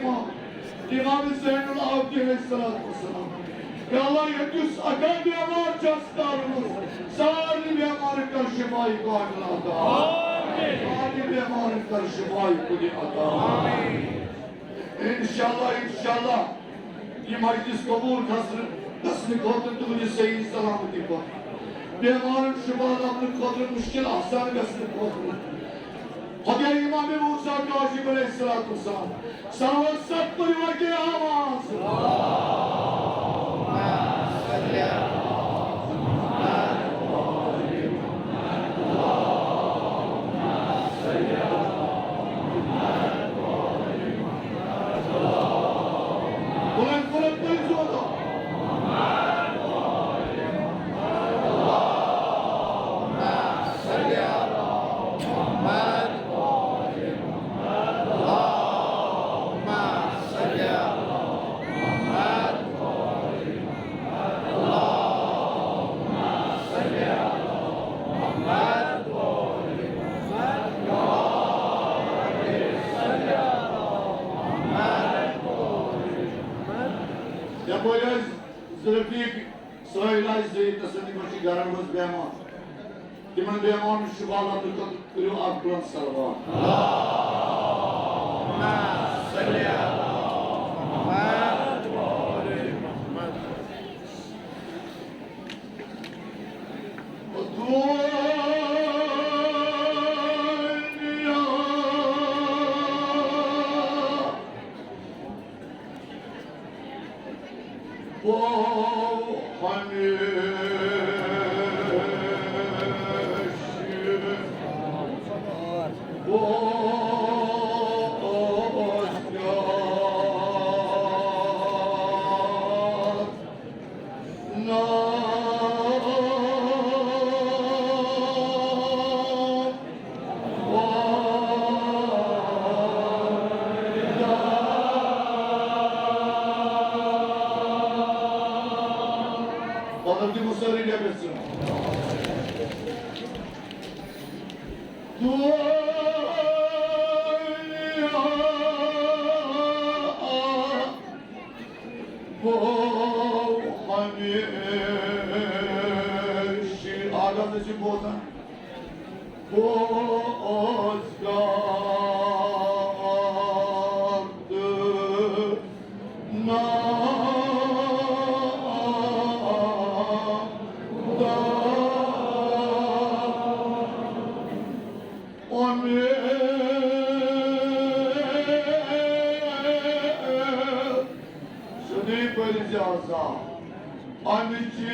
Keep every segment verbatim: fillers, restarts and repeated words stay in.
امام زین العابدین علیہ الصلوۃ والسلام۔ یا اللہ، ییٚتہِ یُس اکھ بیمار چھُ ہسپتالن منٛز، سارنٕے بیمارن کر شفای کاملہ عطا۔ سارنٕے بیمارن کر شفای کُلہِ عطا۔ انشاءاللہ، انشاءاللہ، یہِ مجلس قبول گژھنہٕ، گژھنہٕ خٲطرٕ تُہنٛدِ صحیح سلامتی پتہٕ بیمارن شفا لبنہٕ خٲطرٕ، مشکل آسان گژھنہٕ خٲطرٕ، خۄداے امام موسیٰ کاظم علیہ الصلوۃ والسلام صلوات ستھ پٔرِو اَکہِ آواز۔ بلند، بلند پٔرِو زور۔ یپٲرۍ ٲسۍ زٕ رفیق، سٲحِل آسہِ زِ تسٕنٛدِ منٛز چھِ گرن منٛز بیمار۔ تِمن بیمارن شفا لبنہٕ خٲطرٕ کٔرِو اکھ بلند صلوات۔ پتہٕ دِمو سٲری نٮ۪بر ژٕ۔ گوٚو ہمیشہِ۔ آغاز ٲسِو بوزان۔ بوزگار تہٕ نام دار۔ اُمید سُنی پٔرۍ زِ آسان۔ اَمہِ چہِ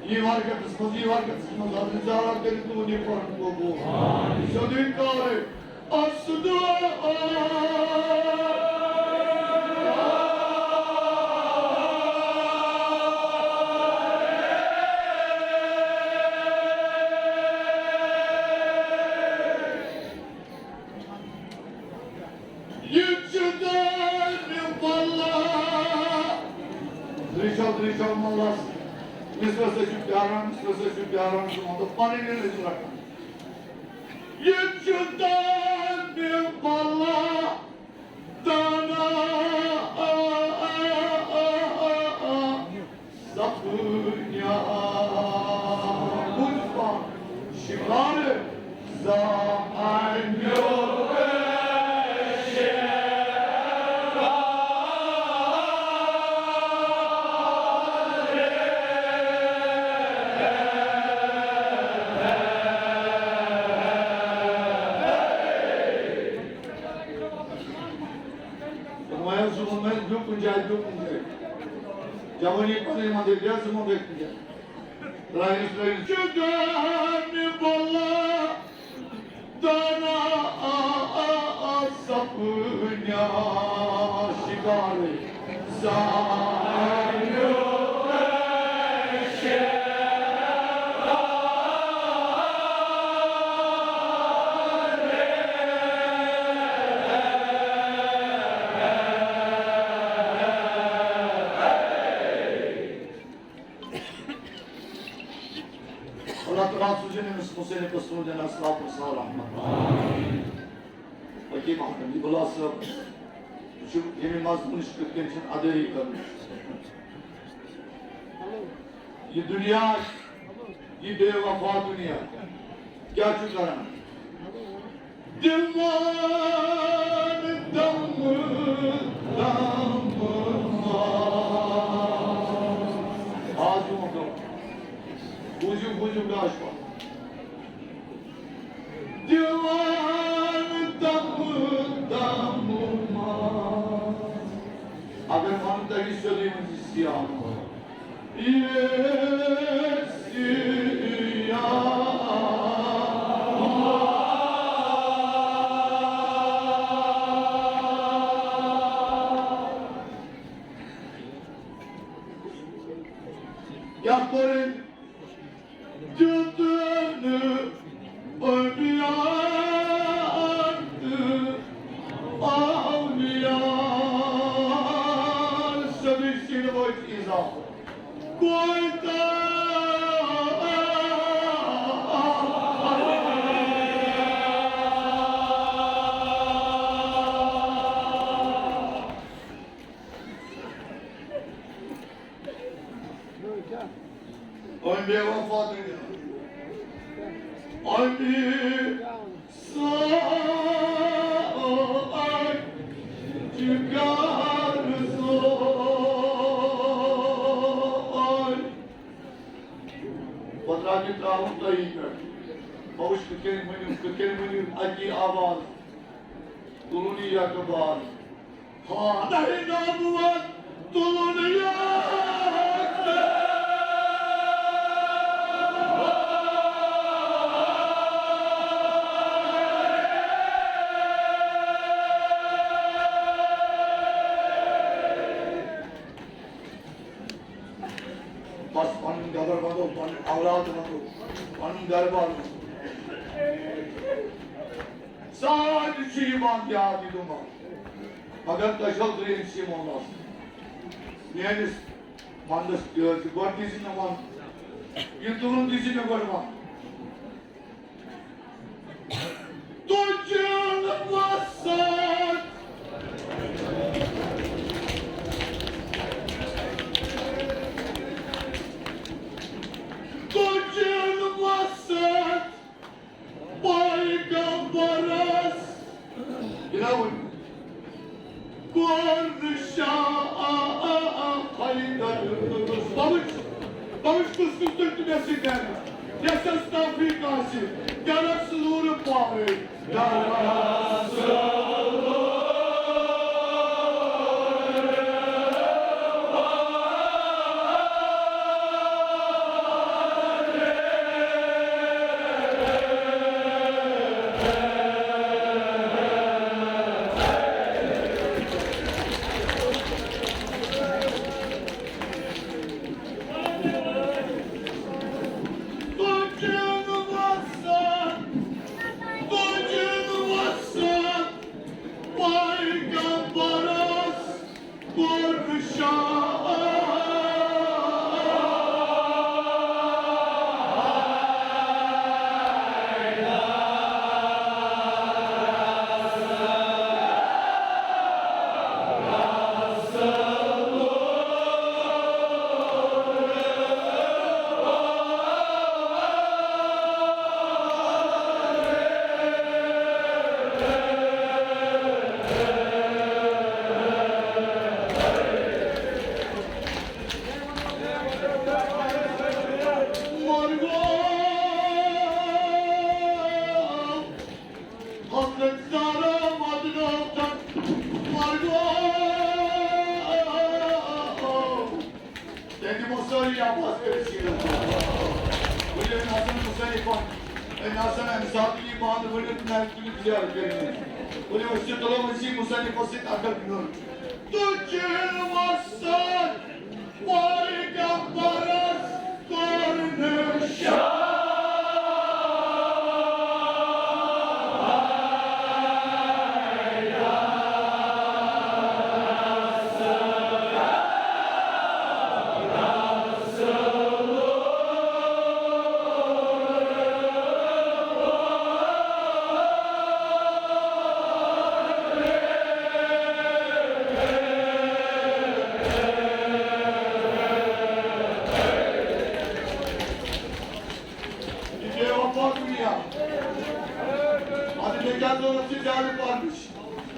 یہِ ورقتس منٛز، یہِ ورقتس منٛز، حضرت زہرا کٔرِو تُہُنٛد یہِ پرُن قبوٗل۔ سیوٚدُے کارٕے۔ یہِ چھُ دانہِ بلا۔ درٛیشو، درٛیشو ملس۔ مِسرس ٲسِو پیاران، مِسرس ٲسِو پیاران، ژٕ وَن تہٕ پنٕنۍ ییٚلہِ ٲسِو رٹان۔ یہِ چھُ دانہِ بلا، دانا، سپنیا۔ بوٗزِو پانہٕ، شِکارِ زانیُک۔ فرمایا، سُہ ووٚن مےٚ، بیٚیہِ کُنہِ جایہِ، بیٚیہِ کُنہِ جایہِ۔ جوٲنی پَنٕنۍ منٛزٕے، بیٚیہِ ژٕ ووٚن بیٚیہِ کُنہِ جایہِ۔ ترٛایہِ نہٕ، ترٛایہِ نہٕ۔ چھُ دانہِ بلا، دانہِ دنیا شکار سانیو اللہ تعالیٰ سوزِن أمِس مُصنِفَس سوزِن اصلاح و صلاح رحمت۔ حکیم احمد عبداللہ صٲب چھُ ییٚمہِ مضموٗنٕچ کِتھ کٔنۍ چھَنہٕ ادٲیی کٔرمٕژ۔ یہِ دُنیا، یہِ بے وفا دُنیا کیٛاہ چھُ کران؟ دِوان دم دم آز یِوان دم۔ بوٗزِو، بوٗزِو، کیٛاہ چھُ وَنان۔ دِوان دم دم اگر وَنہٕ تۄہہِ سیوٚدُے ؤنۍ زِ سیاہ۔ یتھ پٲٹھۍ دیُتن انبیاء تہٕ اولیاء سبی سیٖنہٕ وٲتۍ ایٖزا۔ کویتا۔ أمۍ بے وفا دُنیا۔ أمۍ سوچ کر سوچ۔ پتہٕ راجہِ ترٛاوُن تۄہی پٮ۪ٹھ۔ بہٕ وٕچھٕ کِتھ کٔنۍ ؤنِو، کِتھ کٔنۍ ؤنِو اَکی آواز۔ تُلُن یہِ اخبار۔ ہاں، نہیں ناموت تُلُن یہِ اخبار۔ بس پنُن گبر ونو، پنُن اولاد ونو، پنُن گرٕ بار ونو۔ سارے چھِ یِوان یاد یہِ دُنیا۔ مگر تۄہہِ چھو ترٛیٚیِم سیٖم آسان۔ میٲنِس ونٛدس تہِ حظ چھِ گۄڈٕ دِژ مےٚ ونٛد۔ یہِ تُلُن دِژ مےٚ گۄڈٕ ونٛد۔ تُجن وسعت، تُجن وسعت پیغمبرس۔ جناب، کوٚر شاہ حیدر۔ بہٕ وٕچھ، بہٕ وٕچھ کُس کُس تُہۍ تہٕ مےٚ سۭتۍ کرِ۔ یۄس اَسہِ توفیٖق آسہِ، کرکھ سُہ نوٗرٕ پارے۔ کرکھ سُہ حضرت زہرا مدنو تک مرگو۔ تٔمۍ دِمو سٲری آواز کٔرِتھ سیٖرت۔ ؤلِو أمۍ حسن حسین پنٛڈ، أمۍ حسن اَمہِ ساتہٕ یہِ بانہٕ ؤلِتھ نَرِ تُلِتھ زیارٕ کٔرِتھ۔ ؤلِو أسۍ چھِ تُلو أسی مُصنِفَس سۭتۍ اَکھ اَکھ نٔر۔ تُجہِ وَسَتھ پیغمبرس کوٚر نشان۔ یہِ گٔے وفا دُنیا۔ اَدٕ مےٚ کیٛاہ ضروٗرت چھِ زیادٕ پَرنٕچ؟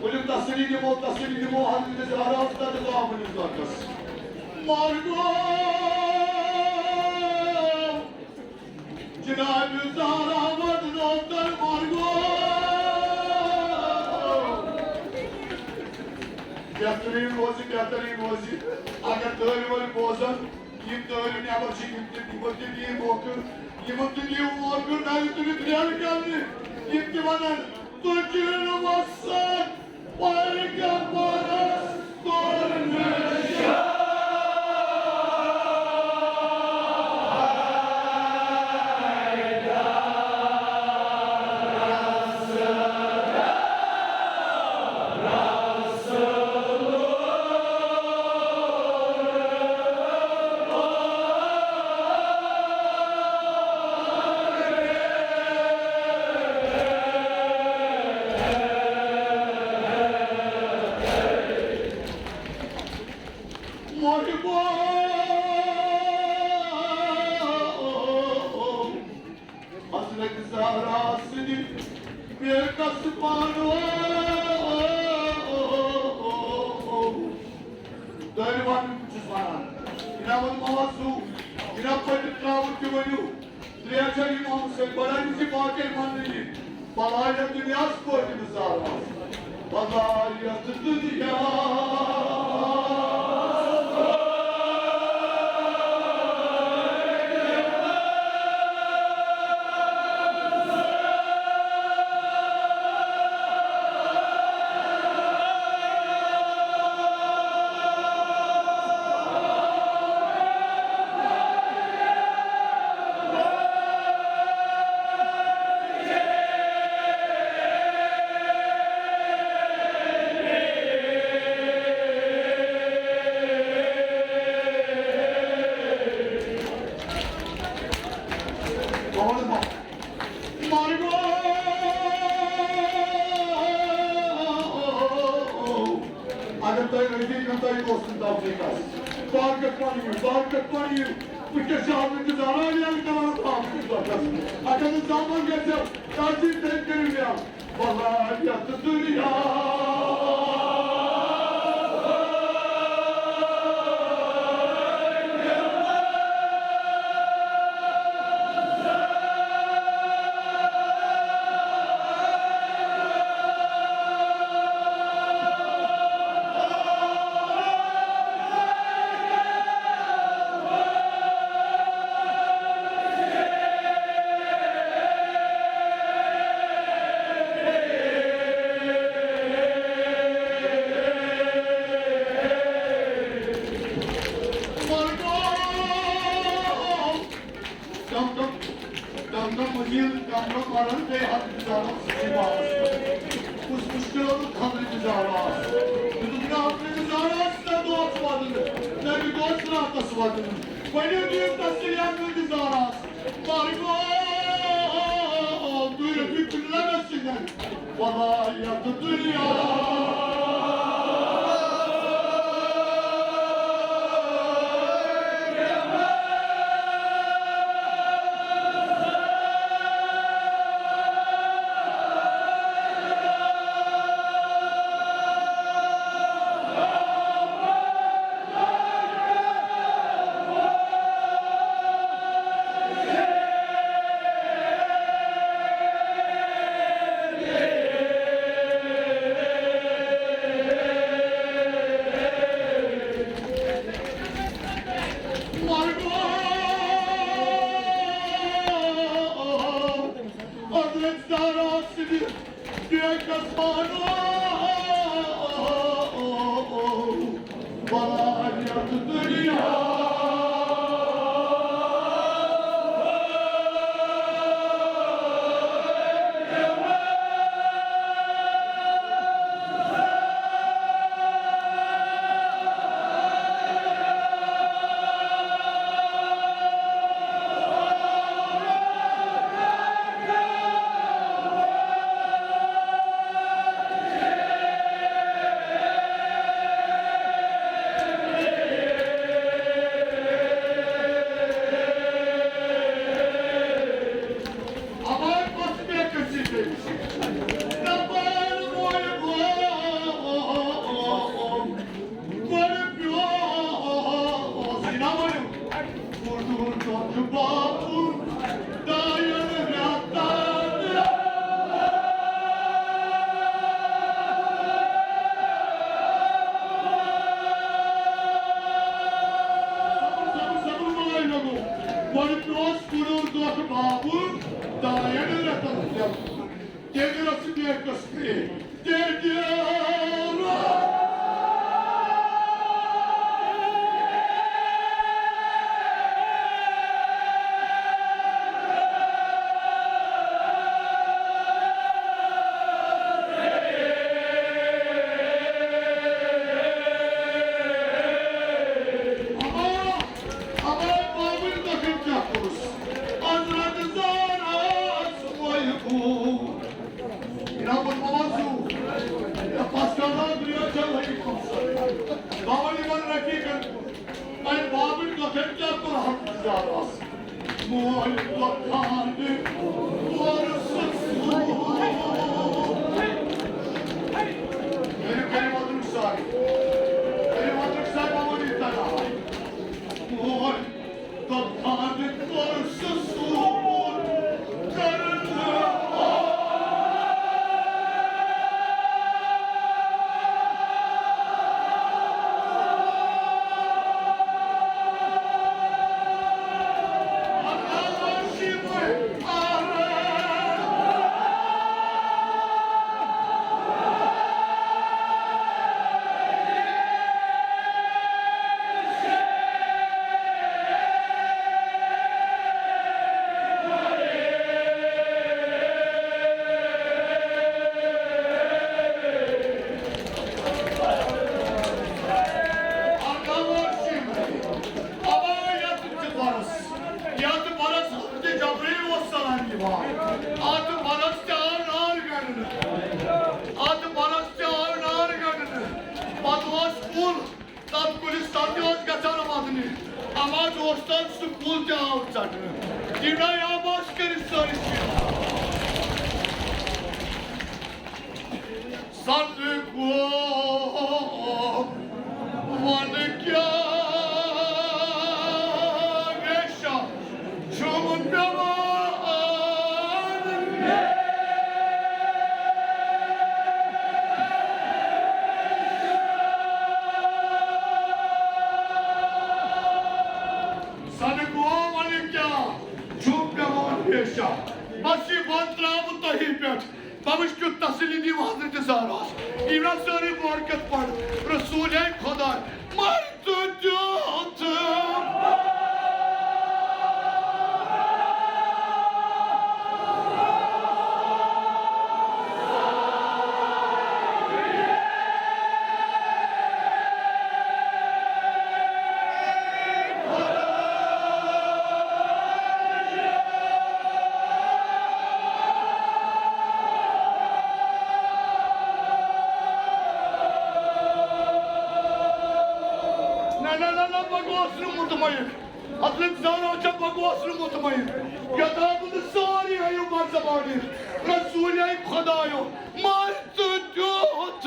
ؤلِو تسلی دِمو، تسلی دِمو حضرت زہراہَس تہٕ دِمو اَمٲنِس دۄدَس۔ مَرگو جناب زہرا وَدنو تَل مَرگو۔ بہتریٖن روزِ، بہتریٖن روزِ۔ اگر دٲرۍ وٲلۍ بوزن، یِم دٲرۍ نٮ۪بر چھِ، یِم تہِ، یِمن تہِ دِیِو موقعہٕ، یِمن تہِ دِیِو موقعہٕ نَرِ تُلِتھ ریل کرنہِ۔ یِم تہِ وَنن، تُجہِ وَسَتھ پیغمبرس کوٚر نشان۔ مُحبو، حضرت زہرا سٕنٛدِ بیکس پانو۔ دٲرۍ وَنُن چھُس وَنان، جناب موضوع، جناب پٔتِم ترٛاوُن تہِ ؤنِو۔ ترٛےٚ چھےٚ یِمام حُسین بَڑٲوِتھ زِ باقٕے وَننہٕ یِن۔ بَلایَتھ دُنیاہَس پٲٹھۍ مِثال آسہِ۔ بَلایَتھ دُنیاہَس۔ اگر تۄہہِ نزدیٖک یُن، تۄہہِ دوستن توفیٖق آسہِ۔ برکت پنٕنۍ، برکت پنٕنۍ۔ وٕنکیٚس چھِ حضرت زہرا ییٚلہِ کران تَتھ منٛز۔ اگر نہٕ زامن گژھِ، تَتھ سۭتۍ تیٚلہِ کٔرِو مےٚ بَلایَتھ دُنیا۔ کم کم، کم کم مزید، کم کم مرن بیٚیہِ حضرت زہرا سٕنٛدِس باغس منٛز۔ کُس مُشکِل اوس حضرت زہراہَس؟ دیُتُکھ نہٕ حضرت زہراہَس نہ دۄہَس وَدُن، نہ دیُت دۄہَس راتَس وَدُن۔ ؤلِو دِیِو تسلی حضرت زہراہَس۔ مَرگو، تُہۍ رٔٹِو کِنہٕ نہ مےٚ سۭتۍ؟ وَلایَتھ دُنیا۔ حضرت زہرا سٕنٛدِ گۄڈٕ پیوس کُنُر دۄہ بابُل داین رٮ۪تن پٮ۪ٹھ۔ تیٚلہِ رَژھ بیٚیہِ قٕسطٕ۔ تیٚلہِ یتھ برس حضرت جبرائیل اوس سلام یِوان۔ اتھ برس تہِ آو نار گنڈنہٕ۔ اتھ برس تہِ آو نار گنڈنہٕ۔ پتہٕ اوس کُل، تتھ کُلِس تل تہِ اوس گژھان ودنہِ۔ اما دوستن، سُہ کُل تہِ آو ژٹنہٕ۔ تِم آیہِ آباد کٔرِتھ سٲنِس یتھ۔ سن گوٚو وَنہٕ کیٛاہ ویشا چھُم پٮ۪وان۔ سن گوٚو وَنہٕ کیٛاہ چھُم پٮ۪وان ویشا۔ بس یہِ وَن ترٛاوٕ تۄہی پٮ۪ٹھ۔ بہٕ وٕچھ کیُتھ تسلی دِیِو حضرت زہراہَس۔ یہِ مےٚ سٲرٕے برکت پَر رسوٗلے خۄدا۔ مَر تہٕ دیُت۔ نہ، نہ، نہ، نہ، بہٕ گوس نہٕ مطمئن۔ حضرت زہرا چھےٚ، بہٕ گوس نہٕ مطمئن۔ یوٚتام نہٕ سٲری ہٲیِو بر زبانی رسوٗلے خۄدایو۔ مَر تہٕ دیُت۔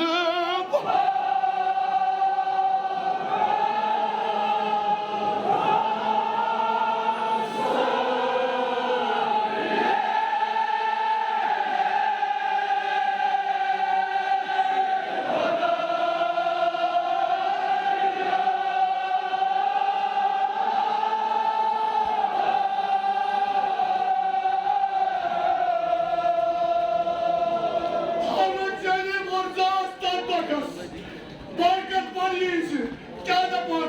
برکت پریز، کیا دپان